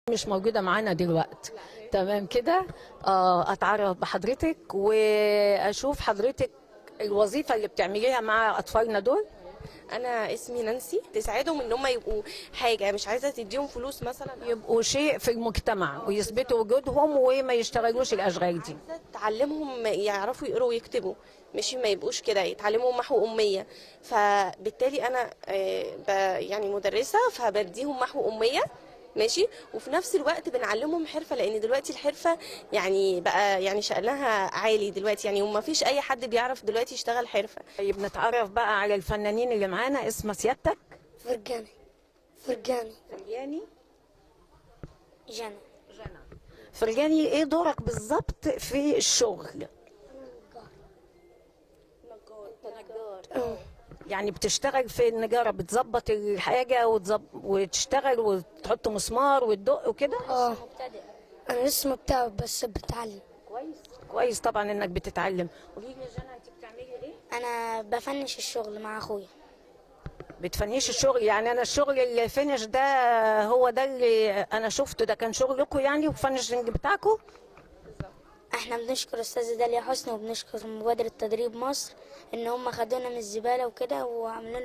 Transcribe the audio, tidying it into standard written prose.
مش موجودة معانا دلوقتي. تمام كده. اتعرف بحضرتك واشوف حضرتك الوظيفة اللي بتعمليها مع اطفالنا دول. انا اسمي نانسي. تساعدهم ان هم يبقوا حاجه، مش عايزه تديهم فلوس مثلا، يبقوا شيء في المجتمع ويثبتوا وجودهم وما يشتغلوش الاشغال دي. عايزه تعلمهم يعرفوا يقروا ويكتبوا، مش ما يبقوش كده، يتعلموا محو اميه. فبالتالي انا يعني مدرسه، فبديهم محو امية ماشي، وفي نفس الوقت بنعلمهم حرفه، لان دلوقتي الحرفة يعني بقى يعني شأنها عالي دلوقتي، يعني وما فيش اي حد بيعرف دلوقتي يشتغل حرفه. طيب نتعرف بقى على الفنانين اللي معانا. اسم سيادتك؟ فرجاني. فرجاني. فرجاني. جنى. فرجاني، ايه دورك بالظبط في الشغل؟ يعني بتشتغل في النجارة، بتظبط الحاجة وتشتغل وتحط مسمار وتدق وكده؟ اه، انا لسه مبتدئ بس بتعلم. كويس كويس طبعا انك بتتعلم. قولي لي يا جنى، انت بتعملي ايه؟ انا بفنش الشغل مع اخويا. بتفنيش الشغل؟ يعني انا الشغل اللي finish ده هو ده اللي انا شفته، ده كان شغلكم يعني و finishing بتاعكم؟ احنا بنشكر استاذة داليا حسني وبنشكر مبادرة تدريب مصر ان هم خدونا من الزبالة وكده وعملوا